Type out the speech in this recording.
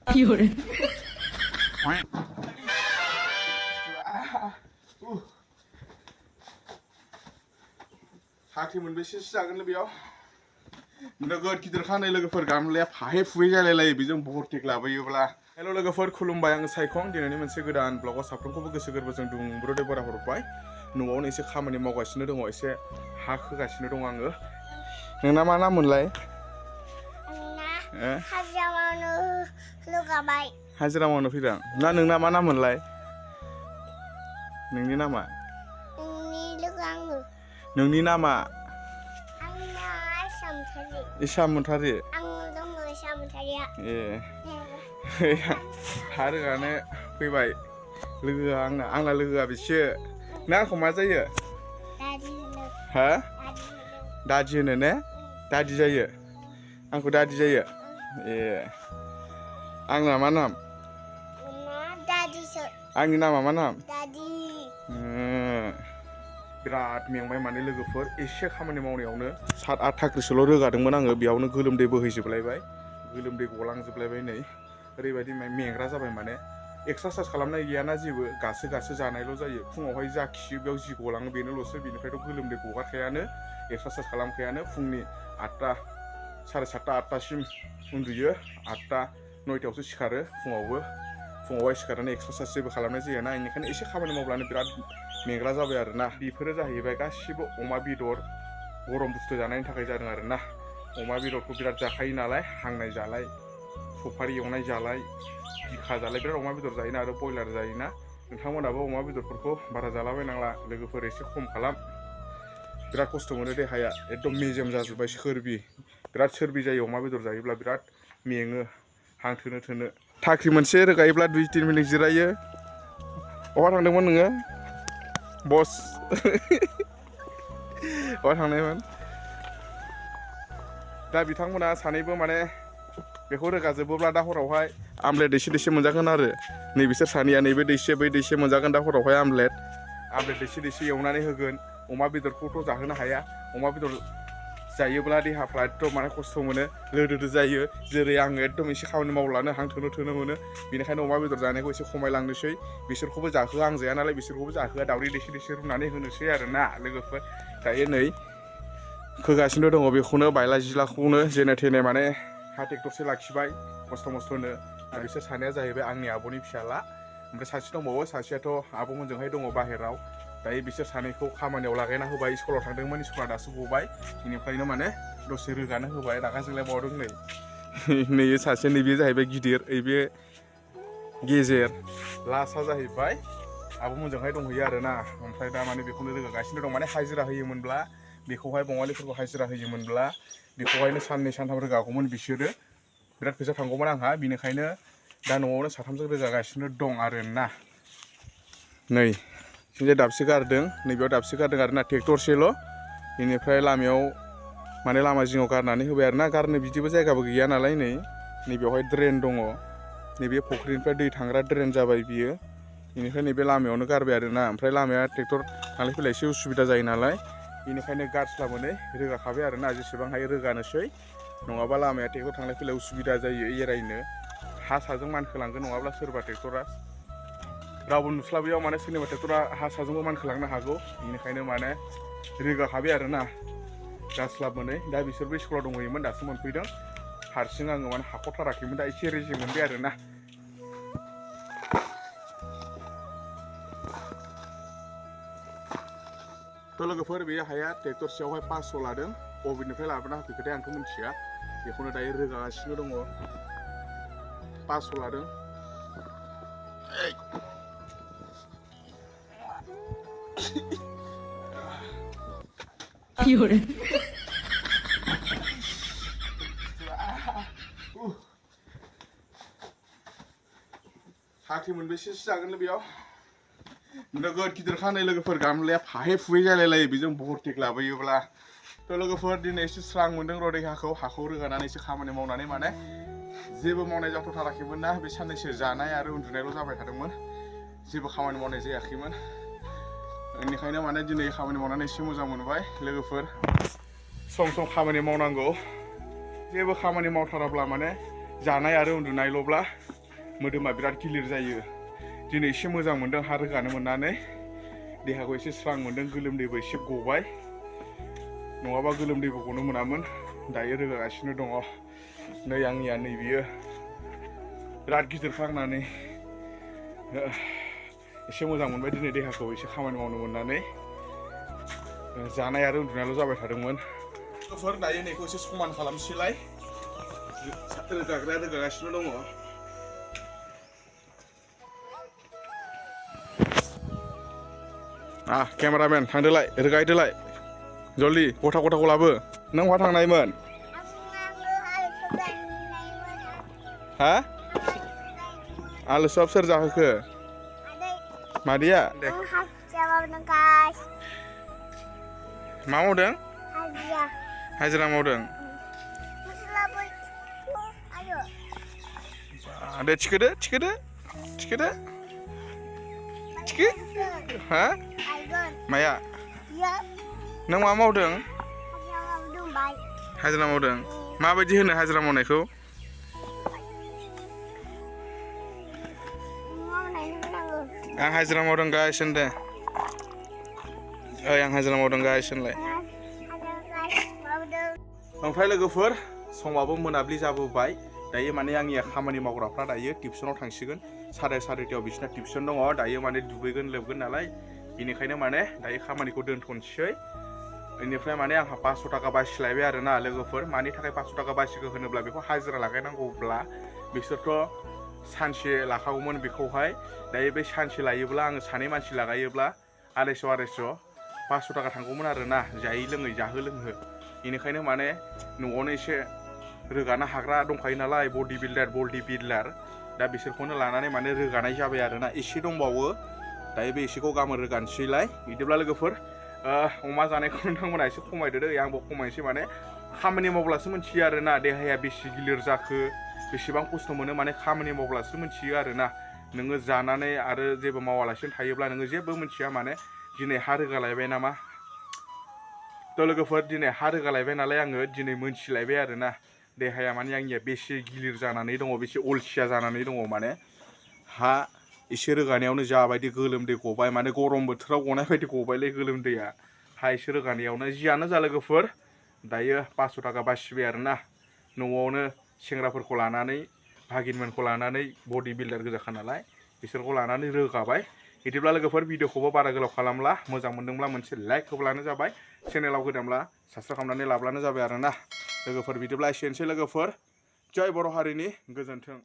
有人。साख्रि मोनबेसे जागोन बेयाव नोगोद गिदिर खानाय लोगोफोर गामलाया फाहे फुहे जालायलायो बेजों भर्टिक लाबोयोब्ला हेल' लोगोफोर खुलुमबाय आं साइखं दिनैनि मोनसे गोदान ब्लगाव साफ्रोमखौबो गोसो गोरबोजों दुंब्रुदै बरा हरबाय न'आवनो एसे खामानि मावगासिनो दङ एसे हा खोगासिनो दङ आङो नोंना मा नाम मोनलाय आंना हाजिरा मावनो लोगाबाय हाजिरा मावनो फैदों ना नोंना मा नाम मोनलाय नोंनि नामा नोंनि नामा इसा मुनथारि आं दङ इसा मुनथारिया ए हा रोगानो फैबाय लोगोआ आंना लोगोआ बिसो नों आंखौ मा जायो हा दादि होनो ने दादि जायो आंखौ दादि जायो ए आंना मा नाम आंनि नामा मा नाम बिराद मेंबाय माने लोगोफोर एसे खामानि मावनायावनो 7-8 थाख्रिसोल' रोगादोंमोन आङो बेयावनो गोलोमदै बोहैजोबलायबाय गोलोमदै गलांजोबलायबाय नै ओरैबायदि मेंग्रा जाबाय माने एक्सारसाइज खालामनाय गैयाना जेबो गासो जानायल' जायो फुङावहाय जा खियो बेयाव जि गलाङो बेनोल'सो बेनिफ्रायथ' गोलोमदै गगारखायानो एक्सारसाइज खालामखायानो फुंनि 8टा 7:30 8टासिम उन्दुयो 8टा 9टायावसो सिखारो फुङावहाय सिखारनानै एक्सारसाइज जेबो खालामनाय जायाना बेनिखायनो एसे खामानि मावब्लानो बिराद मेंग्रा जाबाय आरोना बेफोरो जाहैबाय गासिबो अमा बेदर गरम बुस्थु जानायनि थाखाय जादों आरोना अमा बेदरखौ बिराद जाखायो नालाय हांनाय जालाय सफारि एवनाय जालाय बिखा जालाय बिराद अमा बेदर जायोना आरो बयलार जायोना नोंथांमोनाबो अमा बेदरफोरखौ बारा जालाबायनांला लोगोफोर एसे खम खालाम बिराद खस्थ' मोनो देहाया एकदम मेजेम जाजोब्बाय सोरबि बिराद सोरबि जायो अमा बेदर जायोब्ला बिराद मेङो हां थोनो थाख्रि मोनसे रोगायोब्ला 2-3 मिनिट जिरायो बहा थांदोंमोन नोङो बस बहा थांनायमोन दा बिथांमोना सानैबो माने बेखौ रोगाजोबोब्ला दा हरावहाय आमलेट दैसे मोनजागोन आरो नै बिसोर सानैया नैबे दैसे बै दैसे मोनजागोन दा हरावहाय आमलेट दैसे एवनानै होगोन अमा बेदरखौथ' जाहोनो हाया अमा बेदर जायोब्ला देहाफ्रा एकदम माने खस्थ' मोनो लोदोदो जायो जेरै आङो एकदम एसे खामानि मावलानो हां थोनो मोनो बेनिखायनो अमा बेदर जानायखौ एसे खमायलांनोसै बिसोरखौबो जाहोआ आं जाया नालाय बिसोरखौबो जाहोआ दावदै दैसे रुनानै होनोसै आरोना लोगोफोर दायो नै खोगासिनो दङ बेखौनो बायला जिलाखौनो जेने थेने माने हा ट्रेक्टरसो लाखिबाय खस्थ' मस्थ'नो बिसोर सानैया जाहैबाय आंनि आब'नि फिसाला ओमफ्राय सासे दंबावो सासेयाथ' आब'मोनजोंहाय दङ बाहेराव दायो बिसोर सानैखौ खामानियाव लागायना होबाय स्कुलाव थांदोंमोन स्कुला दासो गबाय बेनिफ्रायनो माने दसे रोगानो होबाय रागा जोंलायबावदों नै सासे नैबे जाहैबाय गिदिर बे गेजेर लास्टआ जाहैबाय आब'मोनजोंहाय दंहैयो आरोना ओमफ्राय दा माने बेखौनो रोगागासिनो दं माने हाजिरा होयोमोनब्ला बेखौहाय बङालिफोरखौ हाजिरा होयोमोनब्ला बेखौहायनो 2-3 रोगागौमोन बिसोरो बिराद फैसा थांगौमोन आंहा बेनिखायनो दा न'आवनो 3जों रोगागासिनो दं आरोना नै बिथिंजाय दाबसे गारदों नैबेयाव दाबसे गारदों आरोना ट्रेक्टरसेल' बेनिफ्राय लामायाव माने लामा जिङाव गारनानै होबाय आरोना गारनो बिदिबो जायगाबो गैया नालाय नैबेयावहाय ड्रेन दङ नैबे फुख्रिनिफ्राय दै थांग्रा ड्रेन जाबाय बियो बेनिफ्राय नैबे लामायावनो गारबाय आरोना ओमफ्राय लामाया ट्रेक्टर थांलाय फैलाय एसे उसुबिदा जायो नालाय बेनिखायनो गारस्लाबनानै रोगाखाबाय आरोना जेसेबां हायो रोगानोसै नङाबा लामाया ट्रेक्टर थांलाय फैलाय उसुबिदा जायो एरायनो हा साजों मानखोलांगोन नङाब्ला सोरबा ट्रेक्टरा रावबो नुस्लाबैयाव माने सोरनिबा ट्रेक्टरा हा साजोंबो मानखोलांनो हागौ बेनिखायनो माने रोगाखाबाय आरोना गारस्लाबनानै दा बिसोरबो स्कुलाव दंहैयोमोन दासो मोनफैदों हारसिं आङो माने हाख'थाराखैमोन दा एसे रेजें मोनबाय आरोना थ' लोगोफोर बे हाया ट्रेक्टरसेयावहाय 500 लादों बबेनिफ्राय लाबोना होफैखोथाय आंथ' मिथिया बेखौनो दायो रोगागासिनो दङ 500 लादों साख्रि मोनबेसेसो जागोनलै बेयाव नोगोद गिदिर खानाय लोगोफोर गामलाया फाहे फुहे जालायलायो बेजों भर्टिक लाबोयोब्ला थ' लोगोफोर दिनै एसे स्रां मोनदों र' हाखौ रोगानानै एसे खामानि मावनानै माने जेबो मावनाय जाथ'थाराखैमोन ना बे साननैसो जानाय आरो उन्दुनायल' जाबाय थादोंमोन जेबो खामानि मावनाय जायाखैमोन बेनिखायनो माने दिनै खामानि मावनानै एसे मोजां मोनबाय लोगोफोर सम खामानि मावनांगौ जेबो खामानि मावथाराब्ला माने जानाय आरो उन्दुनायल'ब्ला मोदोमा बिराद गिलिर जायो दिनै एसे मोजां मोनदों हा रोगानो मोननानै देहाखौ एसे स्रां मोनदों गोलोमदैबो एसे गबाय नङाबा गोलोमदैबो गनो मोनामोन दायो रोगागासिनो दङ नै आंनिया नै बियो बिराद गिदिरखा आंनानै एसे मोजां मोनबाय दिनै देहाखौ एसे खामानि मावनो मोननानै जानाय आरो उन्दुनायल' जाबाय थादोंमोन लोगोफोर दायो नैखौ एसे समान खालामसैलाय रोगाग्राया रोगागासिनो दङ केमेरामेन थांदोलाय रोगाहैदोलाय जल्दि गथा गथाखौ लाबो नों बहा थांनायमोन हा आलु सब सोर जाहोखो मादैया दे मा मावदों हाजिरा मावदों दे थिखोदो थिखोदो थिखोदो थिखो हा माया नों मा मावदों हाजिरा मावदों माबायदि होनो हाजिरा मावनायखौ आं हाजिरा मावदों गाइस होनदे आं हाजिरा मावदों गाइस होनलाय ओमफ्राय लोगोफोर समाबो मोनाब्लि जाबोबाय दायो माने आंनिया खामानि मावग्राफ्रा दायो टिउसनाव थांसिगोन 11:30 बिसिना टिउसन दङ दायो माने दुगैगोन लोबगोन नालाय बेनिखायनो माने दायो खामानिखौ दोनथ'नोसै बेनिफ्राय माने आंहा 500 थाखा बासिलायबाय आरोना लोगोफोर मानि थाखाय 500 थाखा बासिखो होनोब्ला बेखौ हाजिरा लागायनांगौब्ला बिसोरथ' सानसे लाखागौमोन बेखौहाय दायो बे सानसे लायोब्ला आङो सानै मानसि लागायोब्ला 250 500 थाखा थांगौमोन आरोना जायै लोङै जाहो लोंहो बेनिखायनो माने न'आवनो एसे रोगानो हाग्रा दंखायो नालाय बडि बिल्डार दा बिसोरखौनो लानानै माने रोगानाय जाबाय आरोना एसे दंबावो दायो बे एसेखौ गाबोन रोगानोसैलाय बिदिब्ला लोगोफोर अमा जानायखौ नोंथांमोना एसे खमायदो दै आंबो खमायनोसै माने खामानि मावब्लासो मिथियो आरोना देहाया बेसे गिलिर जाखो बेसेबां खस्थ' मोनो माने खामानि मावब्लासो मिथियो आरोना नोङो जानानै आरो जेबो मावालासिनो थायोब्ला नोङो जेबो मिथिया माने दिनै हा रोगालायबाय नामा थ' लोगोफोर दिनै हा रोगालायबाय नालाय आङो दिनै मोनथिलायबाय आरोना देहाया माने आंनिया बेसे गिलिर जानानै दङ बेसे अलसिया जानानै दङ माने हा एसे रोगानायावनो जाबायदि गोलोमदै गबाय माने गरम बोथोराव गनाय बायदि गबायलै गोलोमदैया हा एसे रोगानायावनो जियानो जा लोगोफोर दायो 500 थाखा बासिबाय आरोना न'आवनो सेंग्राफोरखौ लानानै भागिनमोनखौ लानानै बडि बिल्डार गोजाखा नालाय बिसोरखौ लानानै रोगाबाय बिदिब्ला लोगोफोर भिडिअखौबो बारा गोलाव खालामला मोजां मोनदोंब्ला मोनसे लाइक होब्लानो जाबाय चेनेलाव गोदानब्ला साबस्क्राइब खालामनानै लाब्लानो जाबाय आरोना लोगोफोर बिदिब्ला एसेनोसै लोगोफोर जय बर' हारिनि गोजोन्थों।